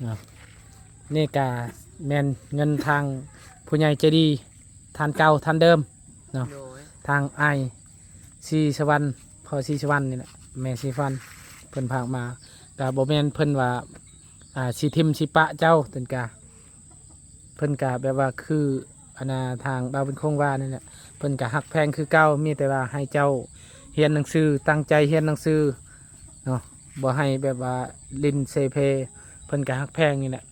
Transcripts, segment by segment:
ເນາະ. ນີ້ກະແມ່ນເງິນທາງຜູ້ໃຫຍ່ໃຈດີທ່ານເກົ່າທ່ານເດີມເນາະ ໂດຍ ທາງອ້າຍສີສະຫວັນ ພໍ່ສີສະຫວັນນີ້ແຫຼະ ແມ່ສີສະຫວັນ ເພິ່ນຝາກມາ. ກະບໍ່ແມ່ນເພິ່ນວ່າ ອ່າ ຊິຖິ້ມຊິປະເຈົ້າ ເພິ່ນກະ ເພິ່ນກະແບບວ່າຄື ອັນນ່າ ທາງບ່າວບຸນຄົງວ່ານີ້ແຫຼະ ເພິ່ນກະຮັກແພງຄືເກົ່າ ມີແຕ່ວ່າໃຫ້ເຈົ້າຮຽນໜັງສື ຕັ້ງໃຈຮຽນໜັງສືເນາະ ບໍ່ໃຫ້ແບບວ່າຫຼິ້ນເສເພ ເພິ່ນກະຮັກແພງນີ້ແຫຼະ.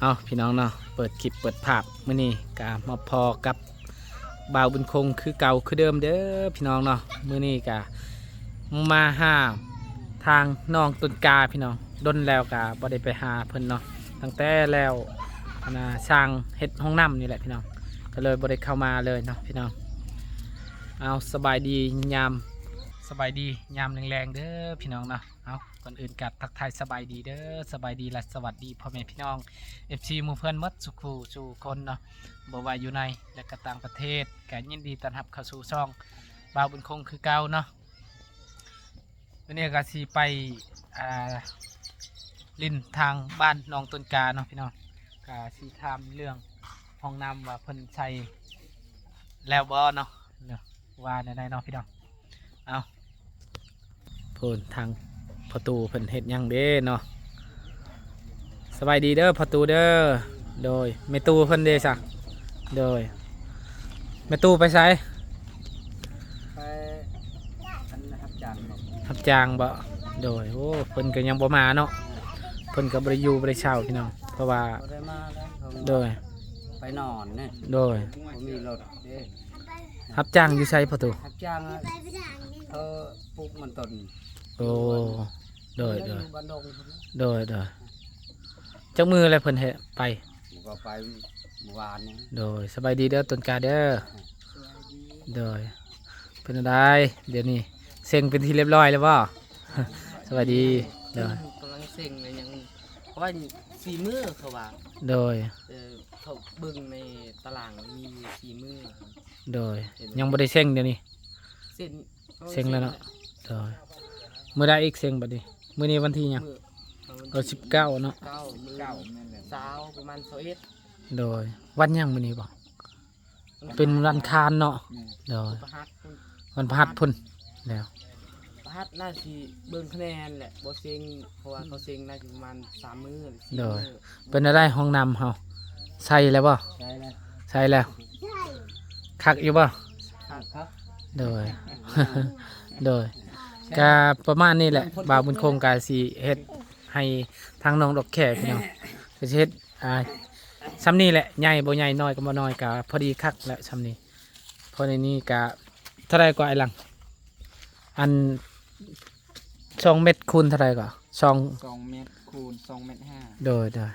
ເອົາ ພີ່ນ້ອງເນາະ ເປີດຄລິບເປີດພາບ ມື້ນີ້ກະມາພໍ້ກັບບ່າວບຸນຄົງຄືເກົ່າຄືເດີມເດີພີ່ນ້ອງເນາະ. ມື້ນີ້ກະມາຫາທາງນ້ອງຕົ້ນກາພີ່ນ້ອງ ດົນແລ້ວກະບໍ່ໄດ້ໄປຫາເພິ່ນເນາະ ຕັ້ງແຕ່ແລ້ວ ອັນນ່າ ສ້າງເຮັດຫ້ອງນ້ຳນີ້ແຫຼະພີ່ນ້ອງ ກະເລີຍບໍ່ໄດ້ເຂົ້າມາເລີຍເນາະພີ່ນ້ອງ. ເອົາ ສະບາຍດີຍາມ ສະບາຍດີຍາມແລງໆເດີພີ່ນ້ອງເນາະ. ເອົາ ກ່ອນອື່ນກະທັກທາຍສະບາຍດີເດີ ສະບາຍດີ ແລະ ສະຫວັດດີພໍ່ແມ່ພີ່ນ້ອງ ເອັຟຊີ ໝູ່ເພື່ອນໝົດສູ່ຄູ່ສູ່ຄົນເນາະ ບໍ່ວ່າຢູ່ໃນ ແລະ ກະຕ່າງປະເທດ ກະຍິນດີຕ້ອນຮັບເຂົ້າສູ່ຊ່ອງບ່າວບຸນຄົງຄືເກົ່າເນາະ. ມື້ນີ້ກະຊິໄປ ອ່າ ຫຼິ້ນທາງບ້ານນ້ອງຕົ້ນກາເນາະພີ່ນ້ອງ ກະຊິຖາມເລື່ອງຫ້ອງນ້ຳວ່າເພິ່ນໃສ່ແລ້ວບໍ່ເນາະ ວ່າແນວໃດເນາະພີ່ນ້ອງ. ເອົາ ພຸ້ນທາງພໍ່ຕູ້ເພິ່ນເຮັດຫຍັງເດ້ເນາະ. ສະບາຍດີເດີພໍ່ຕູ້ເດີ. ໂດຍ ແມ່ຕູ້ເພິ່ນເດ້ຊະ. ໂດຍ ແມ່ຕູ້ໄປໃສ? ໄປ ອັນ ຮັບຈ້າງບໍ? ຮັບຈ້າງບໍ? ໂດຍ ໂອ້ ເພິ່ນກະຍັງບໍ່ມາເນາະ ເພິ່ນກະບໍ່ໄດ້ຢູ່ບໍ່ໄດ້ເຊົ່າພີ່ນ້ອງ ເພາະວ່າ ບໍ່ໄດ້ມາແລ້ວ ໂດຍ ໄປນອນນີ້ ໂດຍ ບໍ່ມີລົດເດ້. ຮັບຈ້າງຢູ່ໃສພໍ່ຕູ້? ຮັບຈ້າງ ເອີ່ ປູກມັນຕົ້ນ. ໂອ້ ໂດຍ ຢູ່ ໂດຍ ບ້ານດົງພຸ້ນ. ໂດຍ ໂດຍ ຈັກມື້ແລ້ວເພິ່ນເຮັດໄປ? ກໍໄປມື້ວານນີ້. ໂດຍ ສະບາຍດີເດີຕົ້ນກາເດີ. ໂດຍ ເປັນຈັ່ງໃດດຽວນີ້ ເສັງເປັນທີ່ລຽບຮ້ອຍແລ້ວບໍ່? ສະບາຍດີ. ໂດຍ ກຳລັງເສັງແລ້ວ ຍັງ ເພາະວ່າສີ່ມື້ເຂົາວ່າ. ໂດຍ ເອີ ເຂົາເບິ່ງໃນຕາລາງມີສີ່ມື້. ໂດຍ ຍັງບໍ່ໄດ້ເສັງດຽວນີ້. ເສັງ ເສັງແລ້ວເນາະ. ໂດຍ ມື້ໃດອີກເສັງບັດນີ້? ມື້ນີ້ວັນທີຫຍັງ? ມື້ ເອີ ສິບເກົ້າເນາະ. ສິບເກົ້າ ມື້ຊາວ ປະມານຊາວເອັດ. ໂດຍ ວັນຫຍັງມື້ນີ້ບໍ? ເປັນວັນອັງຄານເນາະ. ແມ່ນ ໂດຍ ວັນພະຫັດພຸ້ນ ວັນພະຫັດພຸ້ນແລ້ວ. ພະຫັດໜ້າຊິເບິ່ງຄະແນນແຫຼະ ບໍ່ເສັງ ເພາະວ່າເຂົາເສັງໜ້າຈະປະມານສາມມື້ ໂດຍ ສີ່ມື້. ເປັນແນວໃດຫ້ອງນ້ຳເຮົາ ໃສ່ແລ້ວບໍ່? ໃສ່ແລ້ວ ໃສ່ແລ້ວ. ຄັກຢູ່ບໍ່? ຄັກ ຄັກ. ໂດຍ ໂດຍ ກະປະມານນີ້ແຫຼະ ບ່າວບຸນຄົງກະຊິເຮັດໃຫ້ທາງນ້ອງດອກແຄພີ່ນ້ອງ ກະຊິເຮັດ ອ່າ ຊ່ຳນີ້ແຫຼະ ໃຫຍ່ບໍ່ໃຫຍ່ ນ້ອຍກໍບໍ່ນ້ອຍ ກະພໍດີຄັກແຫຼະຊ່ຳນີ້. ພໍໃນນີ້ກະເທົ່າໃດກໍອ້າຍຫຼັງ? ອັນ ສອງເມັດຄູນເທົ່າໃດກໍ? ສອງ ສອງເມັດຄູນສອງເມັດຫ້າ. ໂດຍ ໂດຍ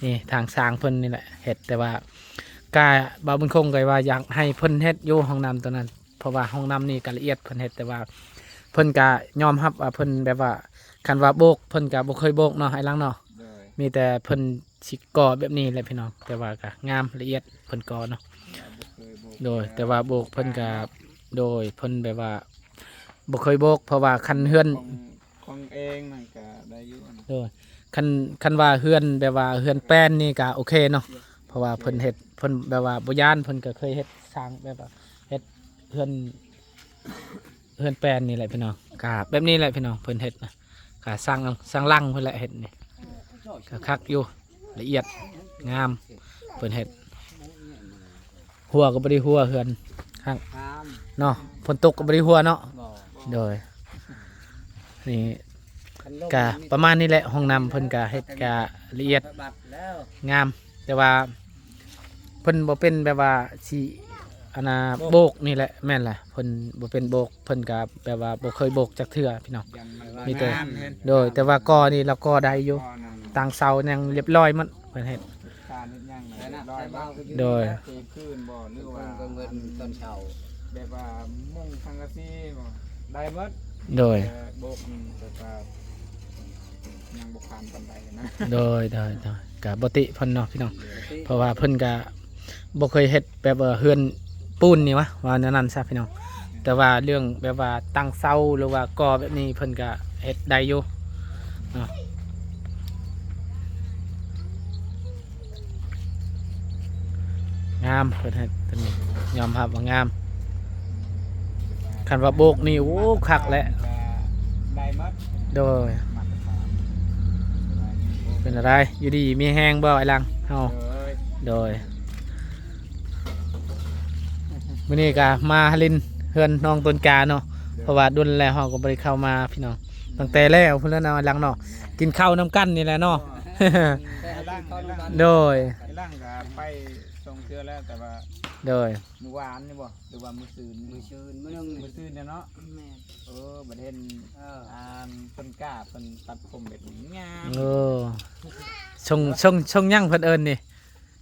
ນີ້ທາງຊ່າງເພິ່ນນີ້ແຫຼະເຮັດ ແຕ່ວ່າກະບ່າວບຸນຄົງກໍວ່າຢາກໃຫ້ເພິ່ນເຮັດຢູ່ຫ້ອງນ້ຳຕົວນັ້ນ ເພາະວ່າຫ້ອງນ້ຳນີ້ກະລະອຽດເພິ່ນເຮັດ ແຕ່ວ່າເພິ່ນກະຍອມຮັບວ່າເພິ່ນແບບວ່າ ຄັນວ່າໂບກ ເພິ່ນກະບໍ່ເຄີຍໂບກເນາະ ອ້າຍຫຼັງເນາະ. ໂດຍ ມີແຕ່ເພິ່ນຊິກໍ່ແບບນີ້ແຫຼະພີ່ນ້ອງ ແຕ່ວ່າກະງາມ ລະອຽດ ເພິ່ນກໍ່ເນາະ. ບໍ່ເຄີຍໂບກ ໂດຍ ແຕ່ວ່າໂບກເພິ່ນກະ ໂດຍ ເພິ່ນແບບວ່າບໍ່ເຄີຍໂບກ ເພາະວ່າຄັນເຮືອນ ຂອງ ຂອງເອງມັນກະໄດ້ຢູ່. ໂດຍ ຄັນ ຄັນວ່າເຮືອນແບບວ່າເຮືອນແປ້ນນີ້ກະໂອເຄເນາະ ເພາະວ່າເພິ່ນເຮັດ ເພິ່ນແບບວ່າບໍ່ຢ້ານ ເພິ່ນກະເຄີຍເຮັດສ້າງແບບວ່າເຮັດເຮືອນ ເຮືອນແປ້ນນີ້ແຫຼະພີ່ນ້ອງ ກະແບບນີ້ແຫຼະພີ່ນ້ອງ ເພິ່ນເຮັດນະ ກະສ້າງ ສ້າງຫຼັງເພິ່ນແຫຼະເຮັດນີ້ ກະຄັກຢູ່ ລະອຽດ ງາມ ເພິ່ນເຮັດ. ຮົ່ວກໍບໍ່ໄດ້ຮົ່ວເຮືອນ ງາມເນາະ ຝົນຕົກກໍບໍ່ໄດ້ຮົ່ວເນາະ. ໂດຍ ນີ້ກະປະມານນີ້ແຫຼະ ຫ້ອງນ້ຳເພິ່ນກະເຮັດກະລະອຽດ ງາມ ແຕ່ວ່າ ເພິ່ນບໍ່ເປັນແບບວ່າຊິ ອັນນ່າ ໂບກນີ້ແຫຼະ ແມ່ນລະ ເພິ່ນບໍ່ເປັນໂບກ ເພິ່ນກະແບບວ່າບໍ່ເຄີຍໂບກຈັກເທື່ອພີ່ນ້ອງ ມີແຕ່ ໂດຍ ແຕ່ວ່າກໍ່ນີ້ລາວກໍ່ໄດ້ຢູ່ ຕາງເສົາຍັງລຽບຮ້ອຍໝົດ ເພິ່ນເຮັດ. ໂດຍ ຄືນບໍ່ ຫຼືວ່າເງິນຕອນເຊົ້າ ແບບວ່າມຸງສັງກະສີບໍ່ ໄດ້ໝົດ. ໂດຍ ແຕ່ໂບກນີ້ແບບວ່າຍັງບໍ່ຜ່ານປານໃດນະ. ໂດຍ ໂດຍ ໂດຍ ກະບໍ່ຕິເພິ່ນເນາະພີ່ນ້ອງ ເພາະວ່າເພິ່ນກະບໍ່ເຄີຍເຮັດແບບວ່າເຮືອນປູນນີ້ຫວາ ວ່າແນວນັ້ນຊະພີ່ນ້ອງ. ແຕ່ວ່າເລື່ອງແບບວ່າຕັ້ງເສົາ ຫຼືວ່າກໍ່ແບບນີ້ ເພິ່ນກະເຮັດໄດ້ຢູ່ເນາະ. ງາມ ເພິ່ນເຮັດຕົວນີ້ ຍອມຮັບວ່າງາມ. ຄັນວ່າໂບກນີ້ ໂອ້ ຄັກແຫຼະ. ໄດ້ໝົດ ໂດຍ ມາດຕະຖານ. ເປັນຈັ່ງໃດ ຢູ່ດີມີແຮງບໍ່ ອ້າຍຫຼັງເຮົາ? ໂດຍ ໂດຍ. ມື້ນີ້ກະມາຫຼິ້ນເຮືອນນ້ອງຕົ້ນກາເນາະ ໂດຍ ເພາະວ່າດົນແລ້ວເຮົາກໍບໍ່ໄດ້ເຂົ້າມາພີ່ນ້ອງ ຕັ້ງແຕ່ແລ້ວພຸ້ນແຫຼະເນາະ ອ້າຍຫຼັງເນາະ. ແມ່ນ ກິນເຂົ້ານຳກັນນີ້ແຫຼະເນາະ. ໂດຍ ອ້າຍຫຼັງ ອ້າຍຫຼັງກໍໄປສອງເທື່ອແລ້ວ ແຕ່ວ່າ ໂດຍ ມື້ວານນີ້ບໍ່ ຫຼືວ່າມື້ຊືນ? ມື້ຊືນ ມື້ໜຶ່ງ ມື້ຊືນນີ້ເນາະ. ແມ່ນ ເອີ ບັດເຫັນ ເອີ ອັນຕົ້ນກາເພິ່ນຕັດຜົມແບບນີ້ງາມ. ໂອ້ ຊົງ ຊົງ ຊົງຫຍັງເພິ່ນເອີ້ນນີ້?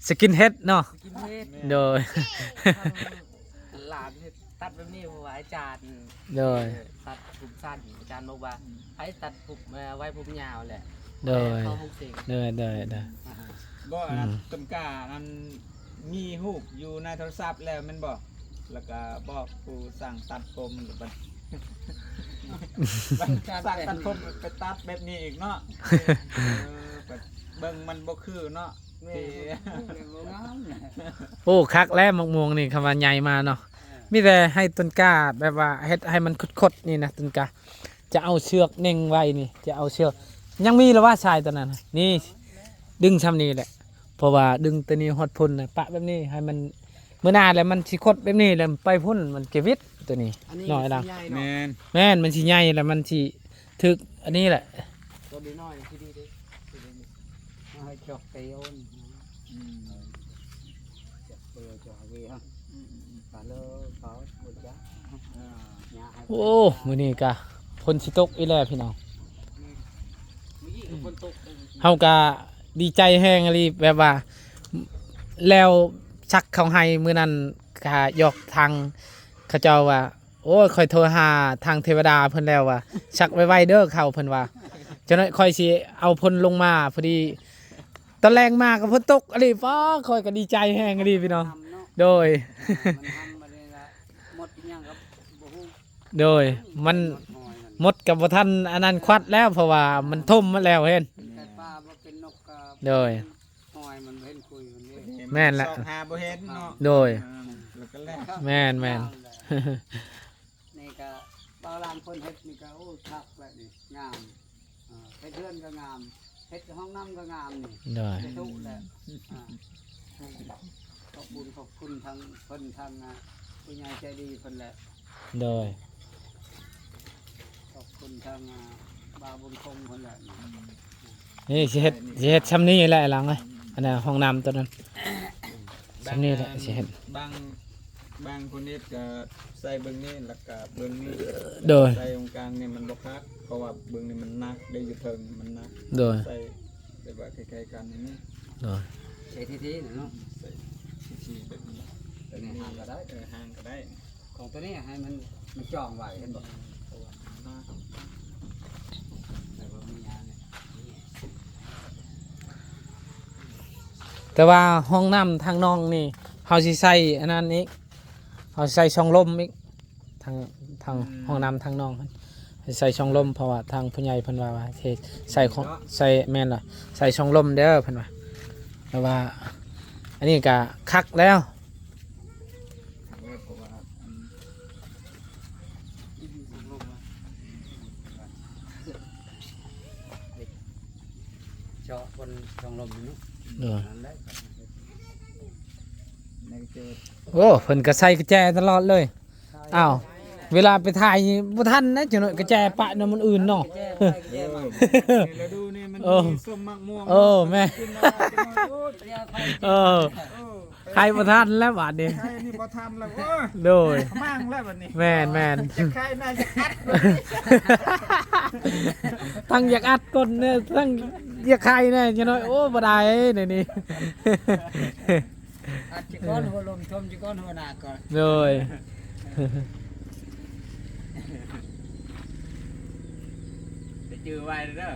ສະກິນເຮັດເນາະ. ສະກິນເຮັດ ໂດຍ. ຫຼານເຮັດຕັດແບບນີ້ ເພາະວ່າອາຈານ ໂດຍ ຕັດຜົມສັ້ນ ອາຈານບອກວ່າ ອືມ ໃຜຕັດຜົມ ເອີ ໄວ້ຜົມຍາວແຫຼະ ໂດຍ ເຂົ້າໂຮງເສັງ ໂດຍ ໂດຍ ໂດຍ. ອ່າ ບໍ່ ອັນນັ້ນ ອືມ ຕົ້ນກາອັນ ມີຮູບຢູ່ໃນໂທລະສັບແລ້ວແມ່ນບໍ່? ແລ້ວກໍບອກຜູ້ຊ່າງຕັດຜົມ ບັດ ຊ່າງຕັດຜົມໄປຕັດແບບນີ້ອີກເນາະ. ເອີ ບັດເບິ່ງມັນບໍ່ຄືເນາະ. ແມ່ນ ທີ່ ບໍ່ງາມ. ໂອ້ ຄັກແລ້ວ ໝາກມ່ວງນີ້ ຄຳວ່າໃຫຍ່ມາເນາະ. ເອີ ມີແຕ່ໃຫ້ຕົ້ນກາແບບວ່າເຮັດໃຫ້ມັນຄົດໆນີ້ນະ ຕົ້ນກາ ຈະເອົາເຊືອກເນັ່ງໄວ້ນີ້ ຈະເອົາເຊືອກ ຍັງມີລະວ່າຊາຍຕົວນັ້ນ ນີ້ ດຶງຊ່ຳນີ້ແຫຼະ ເພາະວ່າດຶງຕົວນີ້ຮອດພຸ້ນນະ ປະແບບນີ້ໃຫ້ມັນ ມື້ໜ້າແລ້ວມັນຊິຄົດແບບນີ້ ແລ້ວໄປພຸ້ນມັນຈະວິດຕົວນີ້ ອັນນີ້ ນ້ອຍລະ ມັນຊິໃຫຍ່ເນາະ. ແມ່ນ ແມ່ນ ມັນຊິໃຫຍ່ ແລ້ວມັນຊິຖືກອັນນີ້ແຫຼະ. ຕົວນ້ອຍໆ ທີ່ດີເດ້ ໃຫ້ຈອກໄປໂອນ ອືມ ຈອກໄປ ຈອກເວ ອືມ ປາເລີ ເຂົາບໍ່ຈັກ ອ່າ ໂອ້ ມື້ນີ້ກະຝົນຊິຕົກອີກແລ້ວພີ່ນ້ອງ. ອືມ ມື້ນີ້ກໍຝົນຕົກ ເຮົາກະດີໃຈແຮງອີ່ຫຼີ ແບບວ່າແລ້ວສັກເຂົ້າໃຫ້ມື້ນັ້ນ ກະຢອກທາງເຂົາເຈົ້າວ່າ ໂອ້ຍ ຂ້ອຍໂທຫາທາງເທວະດາເພິ່ນແລ້ວວ່າ ສັກໄວໆເດີເຂົ້າ ເພິ່ນວ່າ ຈັກໜ້ອຍຂ້ອຍຊິເອົາພົ່ນລົງມາ. ພໍດີຕອນແລງມາກໍຝົນຕົກອີ່ຫຼີ ປ້າ ຂ້ອຍກໍດີໃຈແຮງອີ່ຫຼີພີ່ນ້ອງ. ໂດຍ ມັນທຳມາເລີຍລະ ມົດອີຫຍັງກໍບໍ່ຮູ້. ໂດຍ ມັນ ມົດກໍບໍ່ທັນອັນນັ້ນຄວັດແລ້ວ ເພາະວ່າມັນຖົມມາແລ້ວເຫັນ. ເປັນໄກ່ປ່າບໍ່ເປັນນົກກໍ ໂດຍ ຫອຍມັນເຫັນຄຸຍມັນເດ້. ແມ່ນລະ ຊອກຫາບໍ່ເຫັນເນາະ. ໂດຍ ເອີ ແລ້ວກໍແລ້ວ. ແມ່ນໆ ນີ້ກໍບ່າວຫຼັງເພິ່ນເຮັດນີ້ກໍ ໂອ້ ຄັກແລ້ວນີ້ ງາມ. ເອີ ເຮັດເຮືອນກໍງາມ ເຮັດຫ້ອງນ້ຳກໍງາມນີ້. ໂດຍ ຈະທຸແຫຼະ. ອ່າ ຂອບບຸນຂອບຄຸນທັງເພິ່ນ ທັງ ອ່າ ຜູ້ໃຫຍ່ໃຈດີເພິ່ນແຫຼະ. ໂດຍ ຂອບຄຸນທັງ ອ່າ ບ່າວບຸນຄົງເພິ່ນແຫຼະ. ນີ້ຊິເຮັດ ຊິເຮັດຊ່ຳນີ້ແຫຼະ ຫຼັງເອີຍ ອັນນັ້ນຫ້ອງນ້ຳຕົວນັ້ນ ຊ່ຳນີ້ແຫຼະຊິເຮັດ. ບາງ ບາງຄົນເຮັດກໍໃສ່ເບື້ອງນີ້ ແລ້ວກໍເບື້ອງນີ້. ໂດຍ ໃສ່ຕົງກາງນີ້ມັນບໍ່ຄັກ ເພາະວ່າເບື້ອງນີ້ມັນໜັກເດ້ ຢູ່ເທິງມັນໜັກ. ໂດຍ ໃສ່ແບບວ່າໃກ້ໆກັນນີ້. ໂດຍ ໃສ່ທີໆເນາະ ໃສ່ທີໆແບບນີ້ ແບບນີ້ຫາງກໍໄດ້. ເອີ ຫາງກໍໄດ້. ຂອງຕົວນີ້ໃຫ້ມັນ ມັນຈ່ອງໄວ້ ເຫັນບໍ່? ແຕ່ວ່າມີອັນນີ້ ແຕ່ວ່າຫ້ອງນ້ຳທາງນອກນີ້ ເຮົາຊິໃສ່ອັນນັ້ນອີກ ເຮົາຊິໃສ່ຊ່ອງລົມອີກ ທາງ ທາງ ອືມ ຫ້ອງນ້ຳທາງນອກໃຫ້ໃສ່ຊ່ອງລົມ ເພາະວ່າທາງຜູ້ໃຫຍ່ເພິ່ນວ່າ ວ່າຊິໃສ່ ເນາະ ໃສ່ ແມ່ນລະ ໃສ່ຊ່ອງລົມເດີເພິ່ນວ່າ. ແຕ່ວ່າອັນນີ້ກະຄັກແລ້ວ. ເພາະວ່າ ເຈາະຄົນຊ່ອງລົມເນາະ. ເອີ ນັ້ນແຫຼະ. ໂອ້ ເພິ່ນກໍໃສ່ກະແຈຕະຫຼອດເລີຍ. ອ້າວ ເວລາໄປຖ່າຍນີ້ບໍ່ທັນນະ ຈັກໜ້ອຍກະແຈປະນຳຄົນອື່ນເນາະ. ເອີ ລະດູນີ້ມັນ ເອີ ມີສົ້ມໝາກມ່ວງ ເອີ ເນາະ ແມ່ນ ກິນແລ້ວ ເອີ ເອີ ໄຂບໍ່ທັນແລ້ວບາດນີ້ ໄຂນີ້ບໍ່ທັນແລ້ວ. ໂອ້ຍ ໂດຍ ໝັ້ງແລ້ວບາດນີ້. ແມ່ນໆ ຢາກໄຂນະ ຢາກອັດ ທັງຢາກອັດກົ້ນແດ່ ທັງຢາກໄຂແດ່ ຈັກໜ້ອຍ ໂອ້ ບໍ່ໄດ້ແນວນີ້. ອັດຊິກ່ອນ ຫົວລົມຊົມຊິກ່ອນ ຫົວໜ້າກ່ອນ. ໂດຍ ໄປຈື່ໄວ້ເດີ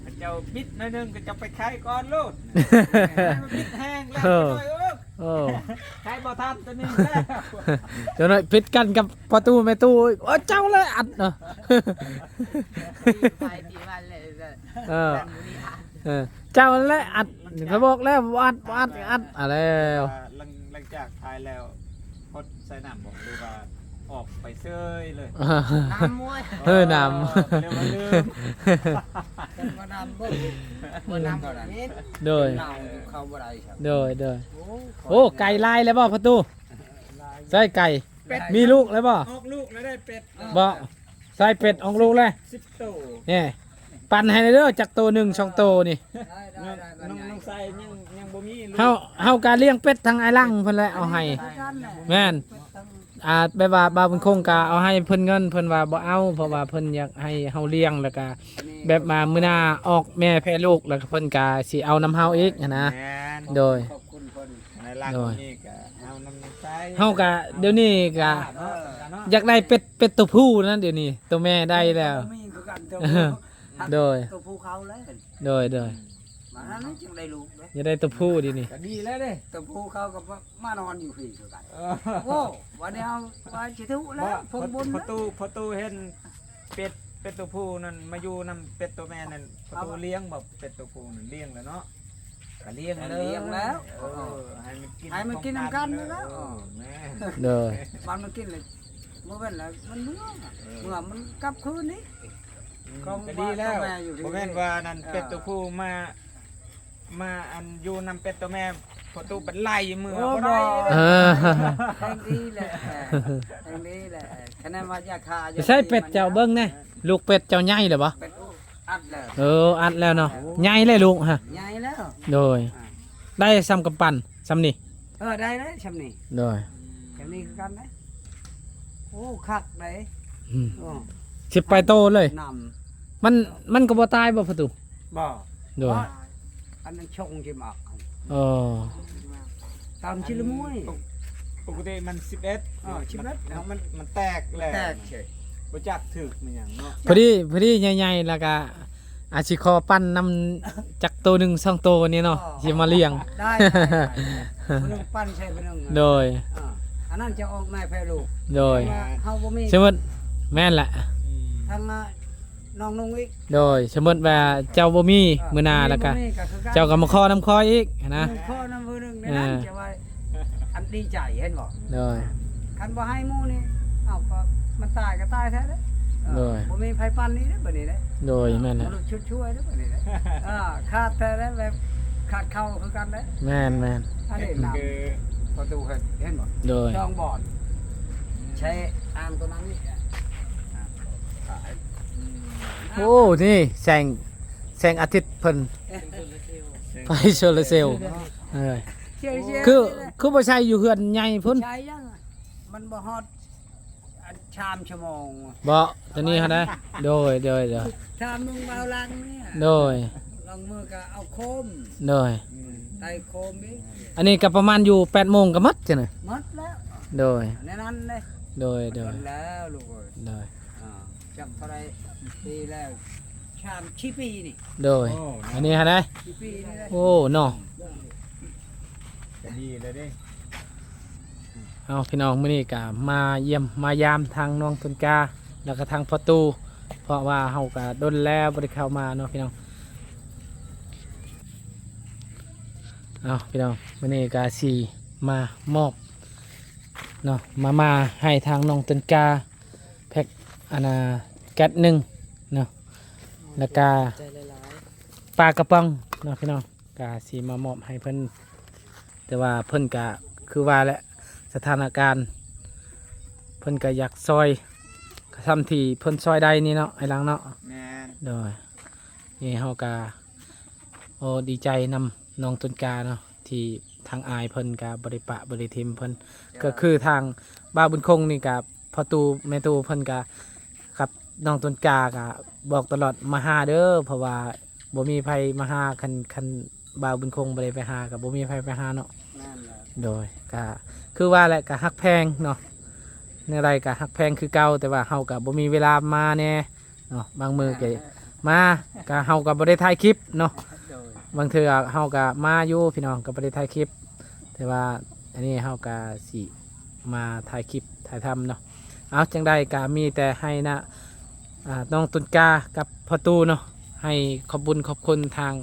ເຂົາເຈົ້າບິດໜ້ອຍໜຶ່ງ ເຂົາເຈົ້າໄປໄຂກ່ອນໂລດ. ບິດແຮງແລ້ວ ເອີ ໜ້ອຍເອີ ໂອ້ ໃຊ້ບໍ່ທັນຕົວນີ້ແລ້ວ ເຈົ້າໜ້ອຍຜິດກັນກັບພໍ່ຕູ້ແມ່ຕູ້ອີກ. ໂອ້ ເຈົ້າແຫຼະອັດເນາະ ໄປທີ່ວັນເລີຍ ເອີ ເຈົ້າແຫຼະອັດ ຂ້ອຍບອກແລ້ວ ບໍ່ອັດ ບໍ່ອັດ ອັດ ເອົາແລ້ວ ຫຼັງ ຫຼັງຈາກຖ່າຍແລ້ວ ກົດໃສ່ນ້ຳບໍ່ ຫຼືວ່າອອກໄປເຊີຍເລີຍ? ນ້ຳໂວ້ຍ ເອີ ນ້ຳ ເອີ ເອີ້ນວ່າລືມ ຄັນວ່ານ້ຳບໍ່ ບໍ່ນ້ຳບໍ່ໄດ້ ໂດຍ ເຂົ້າບໍ່ໄດ້ ໂດຍ ໂດຍ ໂອ້ ໂອ້ ໄກ່ຫຼາຍແລ້ວບໍ່ພໍ່ຕູ້? ໃສ່ໄກ່ ເປັດ ມີລູກແລ້ວບໍ່? ອອກລູກແລ້ວໄດ້ເປັດ ບໍ່ ໃສ່ເປັດອອກລູກແລ້ວ ສິບໂຕ ນີ້ ປັ່ນໃຫ້ເດີ ຈັກໂຕໜຶ່ງສອງໂຕນີ້ ນ້ອງ ນ້ອງໄຊຍັງ ຍັງບໍ່ມີລູກ ເຮົາ ເຮົາກະລ້ຽງເປັດທາງອ້າຍຫຼັງເພິ່ນແຫຼະ ເອົາໃຫ້ ແມ່ນ ອ່າ ແບບວ່າບ່າວບຸນຄົງກະເອົາໃຫ້ເພິ່ນເງິນ ເພິ່ນວ່າບໍ່ເອົາ ເພາະວ່າເພິ່ນຢາກໃຫ້ເຮົາລ້ຽງ ແລ້ວກະແບບວ່າມື້ໜ້າອອກແມ່ແຜ່ລູກ ແລ້ວກະເພິ່ນກະຊິເອົານຳເຮົາອີກຫັ້ນນະ ແມ່ນ ໂດຍ ຂອບຄຸນເພິ່ນ ໃນຫຼັກ ໂດຍ ນີ້ກະເອົານຳໃຊ້ ເຮົາກະດຽວນີ້ກະ ເອີ ຢາກໄດ້ເປັດ ເປັດຕົວຜູ້ນັ້ນ ດຽວນີ້ຕົວແມ່ໄດ້ແລ້ວ ບໍ່ມີຄືກັນ ຕົວຜູ້ ໂດຍ ຕົວຜູ້ເຂົາແລ້ວ ໂດຍ ໂດຍ ມານັ້ນຈຶ່ງໄດ້ລູກເດ້ ຢາກໄດ້ຕົວຜູ້ດຽວນີ້ ກະດີແລ້ວເດ້ ຕົວຜູ້ເຂົາກໍມາ ມານອນຢູ່ພີ້ຄືກັນ ເອີ ໂອ້ ວັນນີ້ເອົາວ່າຊິຖືກແລ້ວ ເພາະ ເພິ່ນບຸນ ພໍ່ຕູ້ ພໍ່ຕູ້ເຫັນເປັດ ເປັດຕົວຜູ້ນັ້ນມາຢູ່ນຳເປັດຕົວແມ່ນັ້ນ ພໍ່ຕູ້ລ້ຽງບໍ່ ເປັດຕົວຜູ້ນັ້ນລ້ຽງແລ້ວເນາະ ກະລ້ຽງເລີຍ ລ້ຽງແລ້ວ ເອີ ໃຫ້ມັນກິນ ໃຫ້ມັນກິນນຳກັນນີ້ແຫຼະ ເອີ ແມ່ນ ໂດຍ ບາດມັນກິນແລ້ວ ບໍ່ແມ່ນລະ ມັນເມືອ ເອີ ເມືອມັນກັບຄືນນີ້ ອືມ ຂອງ ກະດີແລ້ວ ພໍ່ແມ່ຢູ່ທີ່ ບໍ່ແມ່ນວ່ານັ້ນ ເອີ ເປັດຕົວຜູ້ມາ ມາອັນຢູ່ນຳເປັດຕົວແມ່ ພໍ່ຕູ້ບັດໄລ່ເມືອ ໂອ້ ບໍ່ໄດ້ ບໍ່ ເອີ ແຮງດີແຫຼະ ແຮງດີແຫຼະ ຄະແນນວ່າຢາກຂ້າ ຢາກ ໃສ່ເປັດເຈົ້າເບິ່ງແດ່ ລູກເປັດເຈົ້າໃຫຍ່ແລ້ວບໍ່? ເປັດ ອັດແລ້ວ ເອີ ອັດແລ້ວເນາະ ໂອ້ ໃຫຍ່ແລ້ວລູກຮະ ໃຫຍ່ແລ້ວ ໂດຍ ອ່າ ໄດ້ສ່ຳກຳປັ່ນ ສ່ຳນີ້ ເອີ ໄດ້ ໄດ້ສ່ຳນີ້ ໂດຍ ສ່ຳນີ້ຄືກັນເດ້ ໂອ້ ຄັກເດ້ ອືມ ໂອ້ ສິບປາຍໂຕເລີຍ ນ້ຳ ມັນ ມັນກໍບໍ່ຕາຍບໍ່ພໍ່ຕູ້? ບໍ່ ໂດຍ ອັນນັ້ນຊົງຊິໝັກ ອໍ ຕາມຊິລະມວຍ ປົກ ປົກກະຕິມັນສິບເອັດ ເອີ ສິບເອັດ ມັນ ມັນແຕກແລ້ວ ແຕກເສຍ ບໍ່ຈັກຖືກມັນຫຍັງເນາະ ພໍດີ ພໍດີໃຫຍ່ໆ ແລ້ວກະ ອາດຊິຂໍປັ່ນນຳຈັກໂຕໜຶ່ງສອງໂຕນີ້ເນາະ ອໍ ຊິມາລ້ຽງ ໄດ້ ໄດ້ ໄດ້ ຜູ້ໜຶ່ງປັ່ນໃສ່ຜູ້ໜຶ່ງ ໂດຍ ອ່າ ອັນນັ້ນຈະອອກແມ່ແຜ່ລູກ ໂດຍ ເພາະວ່າເຮົາບໍ່ມີ ສົມມຸດ ແມ່ນແຫຼະ ອືມ ທາງ ນ້ອງນຸ່ງອີກ ໂດຍ ສົມມຸດວ່າເຈົ້າບໍ່ມີ ເອີ ມື້ໜ້າແລ້ວກະ ບໍ່ມີກໍຄືກັນ ເຈົ້າກໍມາຂໍນຳຂ້ອຍອີກຫັ້ນນະ ຂໍນຳຜູ້ໜຶ່ງໃນນັ້ນ ເອີ ຈະວ່າ ອັນດີໃຈເຫັນບໍ່ ໂດຍ ຄັນບໍ່ໃຫ້ໝູ່ນີ້ ເອົາ ກໍມັນຕາຍກໍຕາຍແທ້ເດ້ ເອີ ໂດຍ ບໍ່ມີໃຜປັ່ນນີ້ເດ້ບັດນີ້ເດ້ ໂດຍ ອ່າ ແມ່ນແຫຼະ ມະນຸດຊຸດຊ່ວຍເດ້ບັດນີ້ເດ້ ອ່າ ຂາດແທ້ເດ້ ແບບຂາດເຂົ້າຄືກັນເດ້ ແມ່ນໆ ອັນນີ້ນຳ ຄື ປະຕູເຫັນ ເຫັນບໍ່ ໂດຍ ສອງບ່ອນ ໃຊ້ອ່າງຕົວນັ້ນນີ້ ອ່າ ຂາຍ ອືມ ໂອ້ ນີ້ແສງ ແສງອາທິດເພິ່ນ ເອີ ໄຟໂຊລາເຊວ ເອີ ຄື ຄືບໍ່ໃຊ້ຢູ່ເຮືອນໃຫຍ່ພຸ້ນ ໃຊ້ຍັງ ມັນບໍ່ຮອດ ອັນ ສາມຊົ່ວໂມງ ບໍ່ ຕົວນີ້ຫັ້ນນະ ໂດຍ ໂດຍ ໂດຍ ສາມໂມງເບົາຫຼັງນີ້ ໂດຍ ຫຼັງມືກໍເອົາໂຄມ ໂດຍ ອືມ ໄຕ່ໂຄມອີກ ອັນນີ້ກໍປະມານຢູ່ແປດໂມງກໍໝົດຈັ່ງນະ ໝົດແລ້ວ ໂດຍ ໃນນັ້ນເດ້ ໂດຍ ໂດຍ ໝົດແລ້ວລູກເອີຍ ໂດຍ ອ່າ ຈັກເທົ່າໃດປີແລ້ວ ສາມສີ່ປີນີ້ ໂດຍ ໂອ້ ອັນນີ້ຫັ້ນນະ ສີ່ປີນີ້ແຫຼະ ໂອ້ ເນາະ ກະດີແລ້ວເດ້ ເອົາ ພີ່ນ້ອງ ມື້ນີ້ກະມາຢ້ຽມມາຢາມທາງນ້ອງຕົ້ນກາ ແລ້ວກະທາງພໍ່ຕູ້ ເພາະວ່າເຮົາກະດົນແລ້ວບໍ່ໄດ້ເຂົ້າມາເນາະພີ່ນ້ອງ ເອົາ ພີ່ນ້ອງ ມື້ນີ້ກະຊິມາມອບເນາະ ມາ ມາໃຫ້ທາງນ້ອງຕົ້ນກາ ແພັກ ອັນນ່າ ແກັດໜຶ່ງເນາະ ແລ້ວກະ ຂອບໃຈຫຼາຍໆ ປາກະປ໋ອງເນາະພີ່ນ້ອງ ກະຊິມາມອບໃຫ້ເພິ່ນ ແຕ່ວ່າເພິ່ນກະຄືວ່າແຫຼະ ສະຖານະການ ເພິ່ນກະຢາກຊ່ອຍ ກະສ່ຳທີ່ເພິ່ນຊ່ອຍໄດ້ນີ້ເນາະ ອ້າຍຫຼັງເນາະ ແມ່ນ ໂດຍ ນີ້ເຮົາກະ ໂອ້ ດີໃຈນຳນ້ອງຕົ້ນກາເນາະ ທີ່ທາງອ້າຍເພິ່ນກະບໍ່ໄດ້ປະບໍ່ໄດ້ຖິ້ມເພິ່ນ ເຈົ້າ ກະຄືທາງບ່າວບຸນຄົງນີ້ກະ ພໍ່ຕູ້ແມ່ຕູ້ເພິ່ນກະ ກັບນ້ອງຕົ້ນກາກະບອກຕະຫຼອດ ມາຫາເດີ ເພາະວ່າບໍ່ມີໃຜມາຫາ ຄັນ ຄັນບ່າວບຸນຄົງບໍ່ໄດ້ໄປຫາ ກະບໍ່ມີໃຜໄປຫາເນາະ ແມ່ນແຫຼະ ໂດຍ ກະຄືວ່າແຫຼະ ກະຮັກແພງເນາະ ແນວໃດກະຮັກແພງຄືເກົ່າ ແຕ່ວ່າເຮົາກະບໍ່ມີເວລາມາແດ່ ເນາະ ບາງມື້ກະມາ ກະເຮົາກະບໍ່ໄດ້ຖ່າຍຄລິບເນາະ ໂດຍ ບາງເທື່ອເຮົາກະມາຢູ່ພີ່ນ້ອງ ກະບໍ່ໄດ້ຖ່າຍຄລິບ ແຕ່ວ່າອັນນີ້ເຮົາກະຊິມາຖ່າຍຄລິບຖ່າຍທຳເນາະ. ເອົາ ຈັ່ງໃດກະມີແຕ່ໃຫ້ນະ ອ່າ ນ້ອງຕົ້ນກ້າກັບພໍ່ຕູ້ເນາະ ໃຫ້ຂອບບຸນຂອບຄຸນທາງ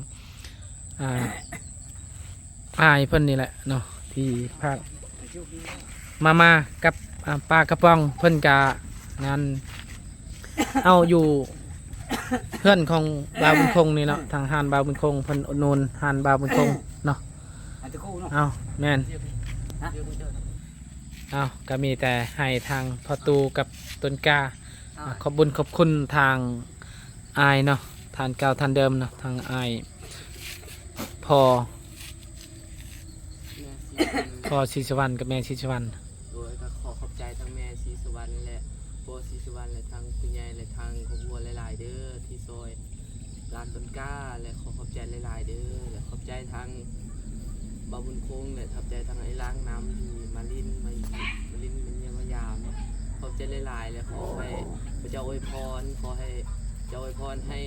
ອ່າ ອ້າຍເພິ່ນນີ້ແຫຼະເນາະ ທີ່ພາກມາ ມາກັບ ອ່າ ປາກະປ໋ອງ. ເພິ່ນກະນັ້ນ ເອົາຢູ່ເຮືອນຂອງບ່າວບຸນຄົງນີ້ເນາະ ທາງຮ້ານບ່າວບຸນຄົງ ເພິ່ນອຸດໜູນຮ້ານບ່າວບຸນຄົງເນາະ. ເອົາ ແມ່ນ ເອົາ ກະມີແຕ່ໃຫ້ທາງພໍ່ຕູ້ກັບຕົ້ນກ້າ ອ່າ ຂອບບຸນຂອບຄຸນທາງອ້າຍເນາະ ທ່ານເກົ່າທ່ານເດີມເນາະ ທາງອ້າຍພໍ່ ແມ່ສີ ພໍ່ສີສະຫວັນກັບແມ່ສີສະຫວັນ. ໂດຍ ກໍຂໍຂອບໃຈທັງແມ່ສີສະຫວັນ ແລະ ພໍ່ສີສະຫວັນ ແລະ ທາງຜູ້ໃຫຍ່ ແລະ ທາງຄອບຄົວຫຼາຍໆເດີ ທີ່ຊ່ອຍຫຼານຕົ້ນກ້າ ແລະ ຂໍຂອບໃຈຫຼາຍໆເດີ ແລະ ຂອບໃຈທາງບ່າວບຸນຄົງ ແລະ ຂອບໃຈທາງອ້າຍລ້າງນຳ ທີ່ມາຫຼິ້ນ ມາ ມາຫຼິ້ນມາຢ້ຽມມາຢາມ. ຂອບໃຈຫຼາຍໆ ແລະ ຂໍໃຫ້ພະເຈົ້າອວຍພອນ ຂໍໃຫ້ເຈົ້າອວຍພອນໃຫ້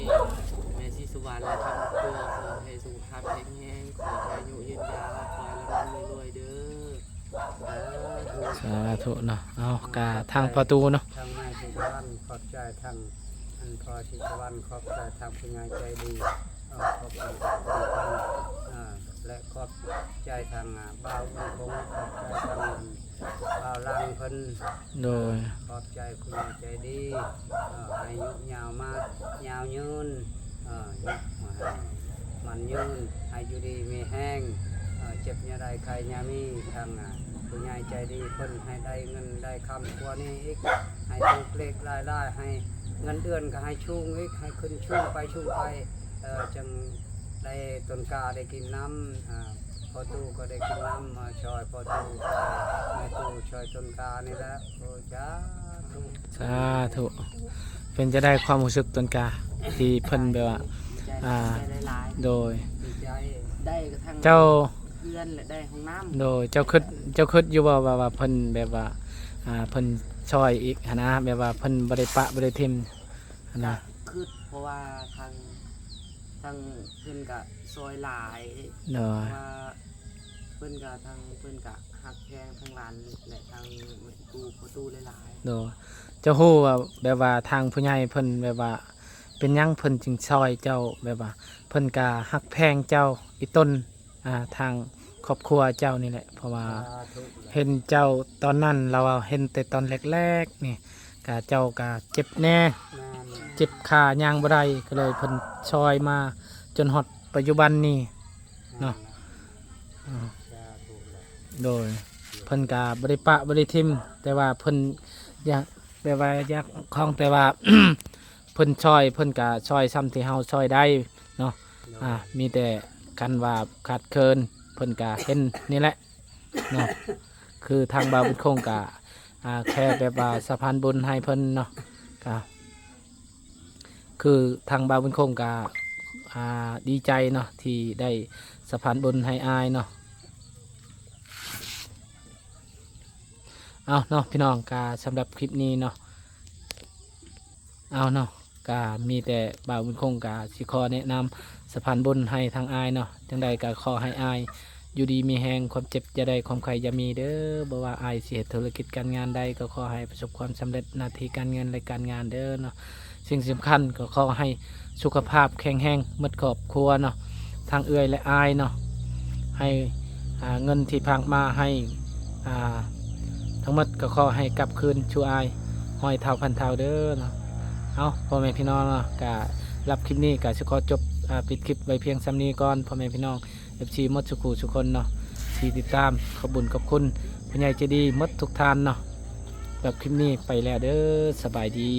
ແມ່ສີສະຫວັນ ແລະ ທາງຄອບຄົວ ຂໍໃຫ້ສຸຂະພາບແຂງແຮງ ຂໍໃຫ້ອາຍຸຍືນຍາວ ຂໍໃຫ້ລ່ຳໆລວຍໆເດີ. ສາທຸ ສາທຸເນາະ. ເອົາ ກະທາງພໍ່ຕູ້ເນາະ ທາງແມ່ສີສະຫວັນ ຂອບໃຈທາງ ອັນ ພໍ່ສີສະຫວັນ ຂອບໃຈທາງຜູ້ໃຫຍ່ໃຈດີ ເອີ ຂອບໃຈເພິ່ນ ເອີ ແລະ ຂອບໃຈທາງ ອ່າ ບ່າວບຸນຄົງ ຂອບໃຈທາງ ອັນ ບ່າວຫຼັງເພິ່ນ. ໂດຍ ຂອບໃຈຜູ້ໃຫຍ່ໃຈດີ ເອີ ໃຫ້ອາຍຸຍາວມາ ຍາວຍືນ ເອີ ໃຫ້ໝັ້ນຍືນ ໃຫ້ຢູ່ດີມີແຮງ ເອີ ເຈັບຢ່າໄດ້ ໄຂ້ຢ່າມີ. ທາງ ອ່າ ຜູ້ໃຫຍ່ໃຈດີເພິ່ນໃຫ້ໄດ້ເງິນໄດ້ຄຳກວ່ານີ້ອີກ ໃຫ້ຖືກເລກຫຼາຍໆ ໃຫ້ເງິນເດືອນກໍໃຫ້ສູງອີກ ໃຫ້ຂຶ້ນສູງໄປສູງໄປ ເອີ ຈັ່ງໄດ້ຕົ້ນກ້າໄດ້ກິນນຳ ອ່າ ພໍ່ຕູ້ກໍໄດ້ກິນນຳ ມາຊ່ອຍພໍ່ຕູ້ ຊ່ອຍແມ່ຕູ້ ຊ່ອຍຕົ້ນກ້ານີ້ແຫຼະ. ໂອ້ ສາທຸ ສາທຸ. ເປັນຈັ່ງໃດຄວາມຮູ້ສຶກຕົ້ນກ້າ ທີ່ເພິ່ນແບບວ່າ ອ່າ ໂດຍ ດີໃຈ ໄດ້ກະທັງ ເຈົ້າ ເຮືອນ ແລະ ໄດ້ຫ້ອງນ້ຳ. ໂດຍ ເຈົ້າຄິດ ເຈົ້າຄິດຢູ່ບໍ່ວ່າ ວ່າເພິ່ນແບບວ່າ ອ່າ ເພິ່ນຊ່ອຍອີກຫັ້ນນະ ແບບວ່າເພິ່ນບໍ່ໄດ້ປະບໍ່ໄດ້ຖິ້ມຫັ້ນນະ? ກະຄິດ ເພາະວ່າທາງ ທາງເພິ່ນກະຊ່ອຍຫຼາຍ ໂດຍ ເພາະວ່າເພິ່ນກະ ທາງເພິ່ນກະຮັກແພງທັງຫຼານ ແລະ ທາງຕູ້ ພໍ່ຕູ້ຫຼາຍໆ. ໂດຍ ເຈົ້າຮູ້ວ່າແບບວ່າທາງຜູ້ໃຫຍ່ເພິ່ນແບບວ່າ ເປັນຫຍັງເພິ່ນຈຶ່ງຊ່ອຍເຈົ້າ ແບບວ່າເພິ່ນກະຮັກແພງເຈົ້າອີ່ຕົນ ອ່າ ທາງຄອບຄົວເຈົ້ານີ້ແຫຼະ ເພາະວ່າ ສາທຸ ເຫັນເຈົ້າຕອນນັ້ນ ລາວວ່າເຫັນແຕ່ຕອນແລກໆນີ້ ກະເຈົ້າກະເຈັບແດ່ ແມ່ນ ເຈັບຂາຍ່າງບໍ່ໄດ້ ກໍເລີຍເພິ່ນຊ່ອຍມາຈົນຮອດປັດຈຸບັນນີ້ເນາະ. ແມ່ນ ອ່າ ສາທຸແຫຼະ. ໂດຍ ເພິ່ນກະບໍ່ໄດ້ປະບໍ່ໄດ້ຖິ້ມ ແຕ່ວ່າເພິ່ນຢາກ ແບບວ່າຢາກຂອງ ແຕ່ວ່າ ເພິ່ນຊ່ອຍ ເພິ່ນກະຊ່ອຍສ່ຳທີ່ເຮົາຊ່ອຍໄດ້ເນາະ. ໂດຍ ອ່າ ມີແຕ່ຄັນວ່າຂາດເຂີນ ເພິ່ນກະເຫັນນີ້ແຫຼະເນາະ. ຄືທາງບ່າວບຸນຄົງກະ ອ່າ ແຄ່ແບບວ່າສະພານບຸນໃຫ້ເພິ່ນເນາະ ກະ ຄືທາງບ່າວບຸນຄົງກະ ອ່າ ດີໃຈເນາະ ທີ່ໄດ້ສະພານບຸນໃຫ້ອ້າຍເນາະ. ເອົາເນາະ ພີ່ນ້ອງ ກະສຳລັບຄລິບນີ້ເນາະ ເອົາເນາະ ກະມີແຕ່ບ່າວບຸນຄົງກະຊິຂໍແນະນຳສະພານບຸນໃຫ້ທາງອ້າຍເນາະ. ຈັ່ງໃດກະຂໍໃຫ້ອ້າຍຢູ່ດີມີແຮງ ຄວາມເຈັບຢ່າໄດ້ ຄວາມໄຂ້ຢ່າມີເດີ. ບໍ່ວ່າອ້າຍຊິເຮັດທຸລະກິດການງານໃດ ກໍຂໍໃຫ້ປະສົບຄວາມສຳເລັດໜ້າທີ່ການເງິນ ແລະ ການງານເດີເນາະ. ສິ່ງສຳຄັນກໍຂໍໃຫ້ສຸຂະພາບແຂງແຮງໝົດຄອບຄົວເນາະ ທັງເອື້ອຍ ແລະ ອ້າຍເນາະ. ໃຫ້ ອ່າ ເງິນທີ່ຝາກມາໃຫ້ ອ່າ ທັງໝົດກໍຂໍໃຫ້ກັບຄືນສູ່ອ້າຍຮ້ອຍເທົ່າພັນເທົ່າເດີເນາະ. ເອົາ ພໍ່ແມ່ພີ່ນ້ອງເນາະ ກະສຳລັບຄລິບນີ້ກະຊິຂໍຈົບ ອ່າ ປິດຄລິບໄວ້ພຽງສ່ຳນີ້ກ່ອນ ພໍ່ແມ່ພີ່ນ້ອງ ເອັຟຊີ ໝົດສູ່ຄູ່ສູ່ຄົນເນາະ ທີ່ຕິດຕາມ. ຂອບບຸນຂອບຄຸນຜູ້ໃຫຍ່ໃຈດີໝົດທຸກທ່ານເນາະ. ສຳລັບຄລິບນີ້ໄປແລ້ວເດີ ສະບາຍດີ.